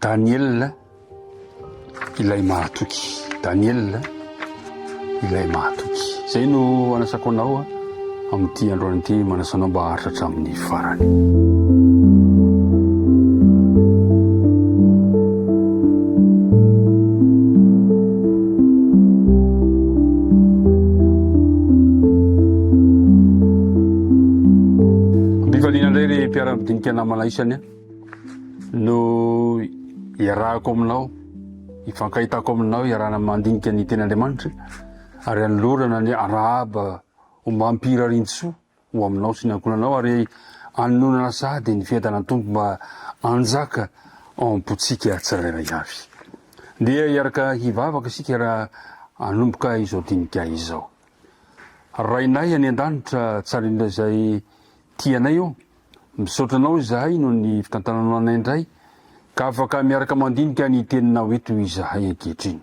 Daniela ilay mahatoky. Daniela ilay mahatoky. Izay no anasako anao amin'ity androany ity, manasa anao mba haharitra hatramin'ny farany. Ampifaliana indray ry mpiara-midinika namana isany a. No iarahako aminao, ifankahitako aminao, iarahana mandinika ny Tenin'Andriamanitra ary anolorana ny arahaba ombam-pirariantsoa ho aminao sy ny ankohonanao ary anononana sahady ny fiadanan'ny Tompo mba hanjaka ao am-pontsika tsirairay avy. Ndeha hiaraka hivavaka isika raha hanomboka izao dinika izao. Rainay any an-danitra tsara indrindra izay tia anay ô, Misaotra anao izahay noho ny fitantananao anay indray ka afaka miaraka mandinika ny teninao eto izahay ankehitriny.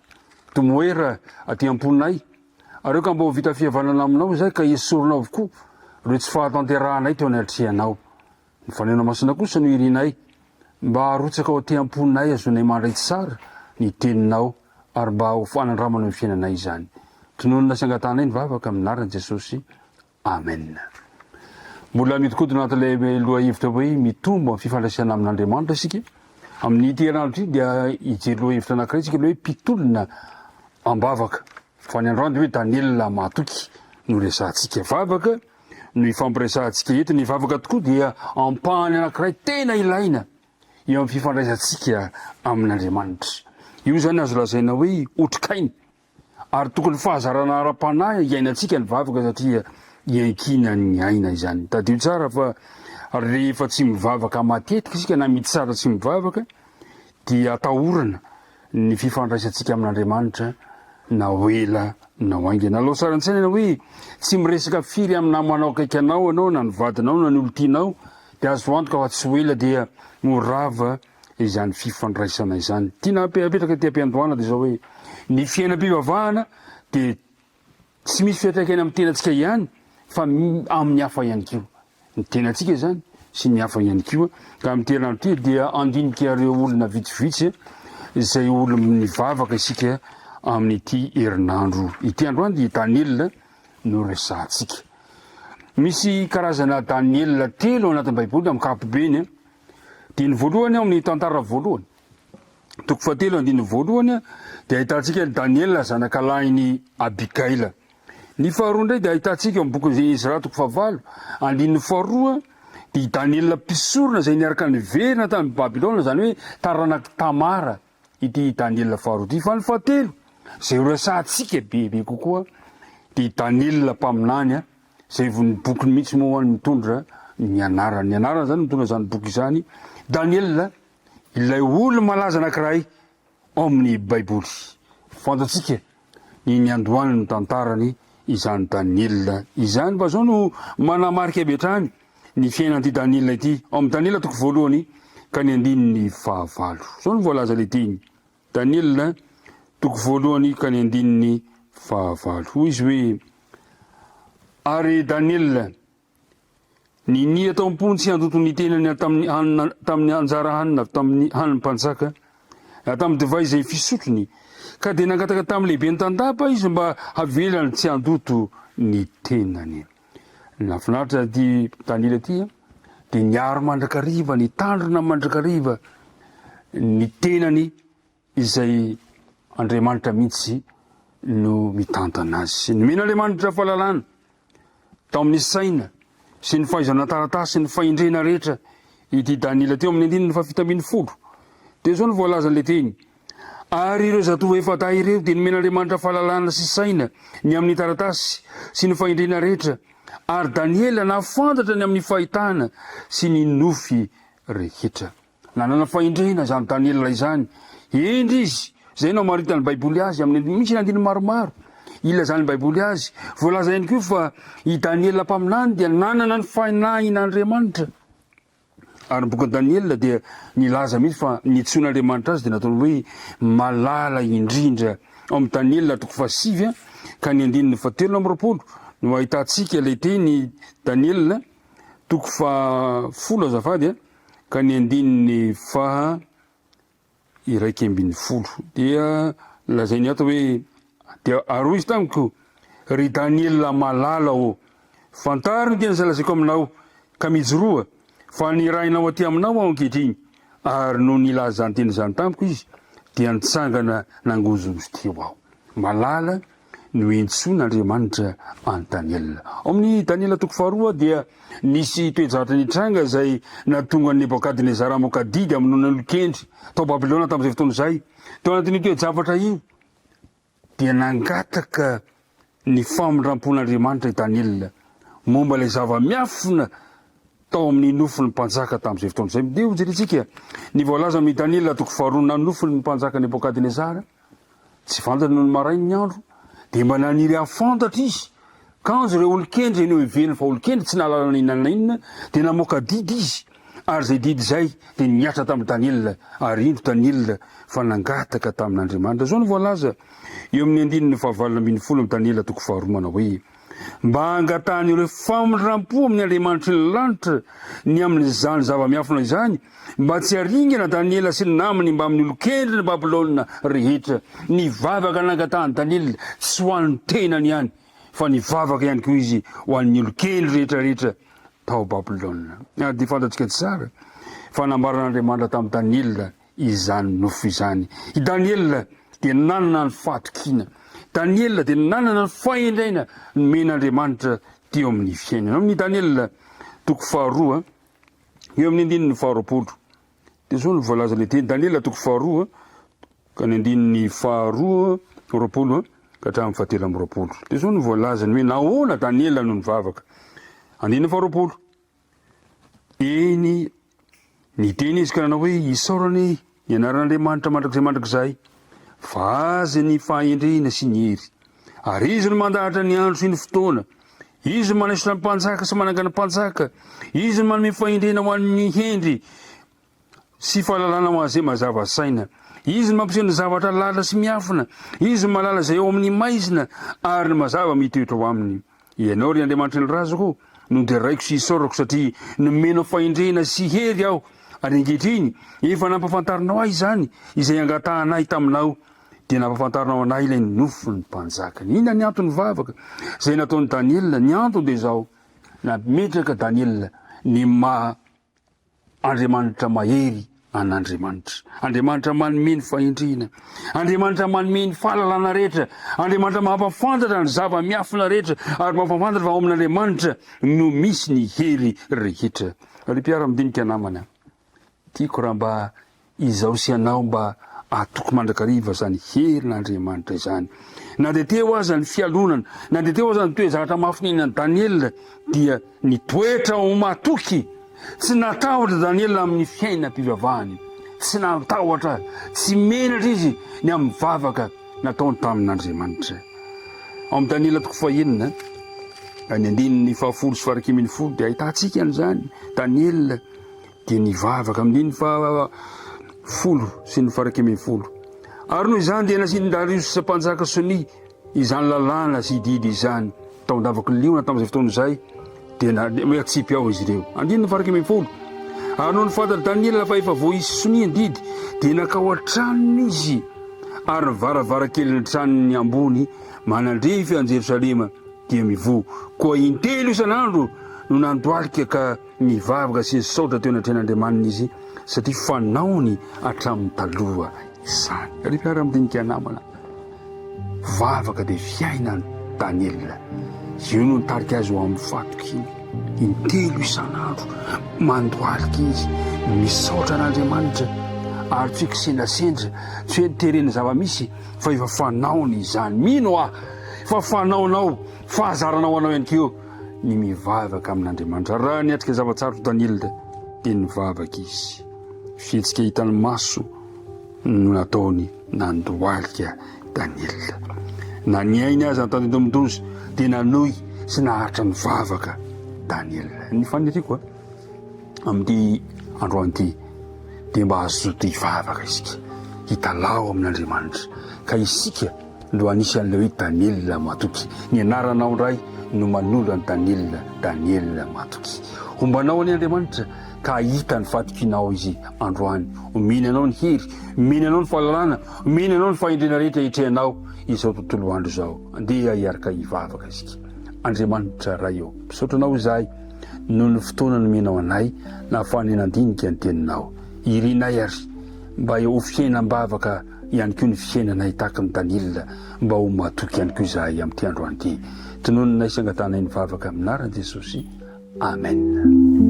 Tomoera aty am-ponay ary aoka mba ho vita fihavanana aminao izahay ka esorinao avokoa ireo tsy fahatanterahanay teo anatrehanao. Ny Fanahinao Masina kosa no irinay mba harotsaka ao aty am-ponay hahazoanay mandray tsara ny teninao ary mba ho fanandramana eo fiainanay izany. Tononina sy angatahanay ny vavaka amin'ny anaran'i Jesosy. Amen. Mbola mihodinkodina anatin'ilay lohahevitra hoe mitombo amin'ny fifandraisana amin'Andriamanitra isika. Amin'ity herinandro ity dia hijery lohahevitra anankiray isika ilay hoe mpitolona am-bavaka. Fa ny androany dia hoe Daniela mahatoky no resahantsika. Vavaka no ifampiresahantsika eto. Ny vavaka tokoa dia ampahany anankiray tena ilaina eo amin'ny fifandraisantsika amin'Andriamanitra. Io izany azo lazaina hoe otrikaina Ary tokony fahazarana ara-panahy iainantsika ny vavaka satria iankinan'ny aina izany. Tadidio tsara fa rehefa tsy mivavaka matetika isika na mitsara tsy mivavaka dia atahorana ny fifandraisantsika amin'Andriamanitra na ho ela na ho haingana. Alao sary an-tsaina hoe tsy miresaka firy amin'ny namanao akaiky anao ianao na ny vadinao na ny olon-tianao dia azo antoka fa tsy ho ela dia ho rava izany fifandraisana izany. Tiana apetraka ety am-piandohana dia izao hoe, ny fiainam-pivavahana dia tsy misy fiantraikany amin'ny tenantsika ihany fa amin'ny hafa ihany koa. Ny tenantsika izany sy ny hafa ihany koa. Ka amin'ity herinandro ity dia handinika ireo olona vitsivitsy izay olom-nivavaka isika amin'ity herinandro ity. Androany dia Daniela no resahantsika. Misy karazana Daniela telo ao anatin'ny Baiboly amin'ny ankapobeny. Dia ny voalohany ao amin'ny tantara voalohany, toko fahatelo andininy voalohany, dia ahitantsika an'i Daniela zanakalahin'i Abigaila. Ny faharoa indray dia ahitantsika ao amin'ny bokin'i Ezra toko fahavalo andininy faharoa, dia i Daniela mpisorona izay niaraka niverina tany Babylona, izany hoe taranak'i Tamara ity Daniela faharoa ity. Fa ny fahatelo izay horesahantsika bebe kokoa dia i Daniela mpaminany Izay vao ny bokiny mihitsy moa no mitondra ny anarany. Ny anarany izany no mitondra izany boky izany. Daniela, ilay olo-malaza anankiray ao amin'ny Baiboly. Fantatsika ny niandohany ny tantarany izany Daniela izany. Fa izao no manamarika avy hatrany ny fiainan'ity Daniela ity. Ao amin'ny Daniela toko voalohany ka ny andininy fahavalo. Izao no voalaza ilay teny. Daniela, toko voalohany ka ny andininy fahavalo. Hoy izy hoe, Ary Daniela, ninia tao am-pony tsy handoto ny tenany tamin'ny hanina, tamin'ny anjara hanina avy tamin'ny hanin'ny mpanjaka, na tamin'ny divay izay fisotrony, ka dia nangataka tamin'ny lehiben'ny tandapa izy mba havelany tsy handoto ny tenany. Nahafinaritra ity Daniela ity, dia niaro mandrakariva, nitandrina mandrakariva ny tenany izay Andriamanitra mihitsy no mitantana azy. Nomen'Andriamanitra fahalalana tao amin'ny saina sy ny fahaizana taratasy sy ny fahendrena rehetra ity Daniela teo amin'ny andininy fahafito ambin'ny folo. Dia izao no voalazan'ilay teny, Ary ireo zatovo efa-dahy ireo dia nomen'Andriamanitra fahalalana sy saina ny amin'ny taratasy sy ny fahendrena rehetra, ary Daniela nahafantatra ny amin'ny fahitana sy ny nofy rehetra. Nanana fahendrena izany Daniela izany. Hendry izy. Izay no amaritan'ny Baiboly azy amin'ny misy ny andininy maromaro ilazan'ny Baiboly azy. Voalaza ihany koa fa i Daniela mpaminany dia nanana ny fanahin'Andriamanitra. Ary ny bokin'i Daniela dia nilaza mihitsy fa nitsoin'Andriamanitra azy dia nataony hoe malala indrindra. Ao amin'ny Daniela toko fahasivy ka ny andininy fahatelo amby 20 no ahitantsika ilay teny Daniela toko fahafolo azafady ka ny andininy faha. 11. Dia lazainy ato hoe, Dia ary hoy izy tamiko, Ry Daniela malala ô, fantaro ny teny izay lazaiko aminao, ka mijoroa, fa nirahinao aty aminao aho ankehitriny. Ary nony nilaza izany teny izany tamiko izy, dia nitsangana nangozohozo teo aho. Malala no iantsoan'Andriamanitra an'i Daniela. Ao amin'ny Daniela toko faharoa dia nisy toe-javatra nitranga izay nahatonga an'i Nebokadnezara hamoaka didy hamonoana ny olon-kendry tao Babylona tamin'izay fotoana izay. Tao anatin'io toe-javatra io dia nangataka ny famindram-pon'Andriamanitra i Daniela momba ilay zava-miafina tao amin'ny nofin'ny mpanjaka tamin'izay fotoana izay. Dia hojerentsika ny voalaza amin'i Daniela toko faharoa nanofin'ny mpanjaka Nebokadnezara. Tsy fantany nony maraina ny andro, dia mba naniry hahafantatra izy. Kanjo ireo olon-kendry izay noheveriny fa olon-kendry tsy nahalala na inona na inona, dia namoaka didy izy, ary izay didy izay dia nihatra tamin'i Daniela, ary indro Daniela fa nangataka tamin'Andriamanitra. Izao no voalaza eo amin'ny andininy fahavalona ambinifolo amin'ny Daniela toko faharoa manao hoe, Mba hangatahan'ireo famindram-po amin'ny Andriamanitry ny lanitra ny amin'izany zava-miafina izany, mba tsy haringana Daniela sy ny namany mbamin'ny olon-kendrin'i Babylona rehetra. Nivavaka nangatahan'i Daniela, tsy ho an'ny tenany ihany, fa nivavaka ihany koa izy ho an'ny olon-kendry rehetra rehetra tao Babylona. Ary dia fantatsika tsara fa nambaran'Andriamanitra tamin'i Daniela izany nofy izany. I Daniela dia nanana ny fahatokiana. Daniela dia nanana ny fahendrena nomen'Andriamanitra teo amin'ny fiainany. Ao amin'ny Daniela toko faharoa, eo amin'ny andininy faharoapolo. Dia izao no voalazan'ny teny Daniela toko faharoa, ka ny andininy faharoa 20 ka hatramin'ny fahatelo amby 20. Dia izao no voalazany hoe nahoana Daniela no nivavaka. Andininy faharoapolo. Eny, niteny izy ka nanao hoe, Isaorana e, ny anaran'Andriamanitra mandrakizay mandrakizay, fa Azy ny fahendrena sy ny hery. Ary Izy no mandahatra ny andro sy ny fotoana. Izy no manaisotra ny mpanjaka sy manangana mpanjaka. Izy no manome fahendrena ho an'ny hendry sy fahalalana ho an'izay mazava saina. Izy no mampiseho ny zavatra lalina sy miafina. Izy no mahalala izay ao amin'ny maizina, ary ny mazava mitoetra ao aminy. Ianao, ry Andriamanitry ny razako, no deraiko sy isaorako, satria nomenao fahendrena sy hery aho, ary ankehitriny efa nampahafantarinao ahy izany, izay angatahana ahy taminao, dia nampahafantarinao anay ilay nofin'ny mpanjaka. Inona ny anton'ny vavaka izay nataon'i Daniela? Ny antony dia izao, nametraka Daniela ny maha Andriamanitra mahery an'Andriamanitra. Andriamanitra manome ny fahendrena. Andriamanitra manome ny fahalalana rehetra. Andriamanitra mampahafantatra ny zava-miafina rehetra ary mampahafantatra fa ao amin'Andriamanitra no misy ny hery rehetra. Ry mpiara-midinika namana, tiako raha mba Izaho sy ianao mba hatoky mandrakariva izany herin'Andriamanitra izany. Na dia teo aza ny fialonana, na dia teo aza ny toe-javatra mafy niainan'i Daniela, dia nitoetra ho matoky. Tsy natahotra Daniela amin'ny fiainam-pivavahany. Tsy natahotra, tsy menatra izy ny amin'ny vavaka nataony tamin'Andriamanitra. Ao amin'ny Daniela toko fahenina, ny andininy fahafolo sy faha-iraika ambinifolo dia ahitantsika an'izany. Daniela dia nivavaka amin'iny faha 10 sy ny faha 11. Ary noho izany dia nasian'i Dariosy mpanjaka sonia izany lalàna sy didy izany tao an-davaky ny liona tamin'izay fotoana izay, dia hoe atsipy ao izy ireo. Andininy faha 11. Ary nony fantatr'i Daniela fa efa voaisy sonia ny didy, dia nankao an-tranony izy, ary ny varavarankelin'ny tranony ambony manandrify an'i Jerosalema dia mivoha. Koa intelo isan'andro no nandohalika ka Nivavaka sy nisaotra teo anatrehan'Andriamaniny izy satria fanaony hatramin'ny taloha izany. Ry mpiara-midinika namana, vavaka dia fiainan'i Daniela. Io no nitarika azy ho amin'ny fahatokiana. Intelo isan'andro mandohalika izy, misaotra an'Andriamanitra, ary tsy hoe kisendrasendra, tsy hoe teren'ny zava-misy fa efa fanaony izany. Mino aho fa fanaonao, fahazaranao anao ihany koa. ny mivavaka amin'Andriamanitra. Raha niatrika zava-tsarotra Daniela dia nivavaka izy. Fihetsika hitan'ny maso no nataony nandohalika Daniela. Na ny ainy aza notandindomin-doza dia nanohy sy naharitra nivavaka Daniela. Ny faniriako amin'ity androany ity dia mba hazoto hivavaka isika, hitalaho amin'Andriamanitra ka isika no anisan'ilay hoe Daniela matoky. Ny anaranao indray no manolo an'i Daniela, Daniela matoky. Homba anao anie Andriamanitra. Ka hahita ny fahatokianao izy androany. Omeny anao ny hery, omeny anao ny fahalalana, omeny anao ny fahendrena rehetra hitrehanao izao tontolo andro izao. Andeha hiaraka hivavaka isika. Andriamanitra Ray ô, misaotra Anao izahay noho ny fotoana nomenao anay nahafahanay nandinika ny Teninao. Irinay ary mba ho fiainam-bavaka ihany koa ny fiainanay tahaka an'i Daniela mba ho matoky ihany koa izahay amin'ity androany ity. Tononinay sy angatahanay ny vavaka amin'ny anaran'i Jesosy. Amen.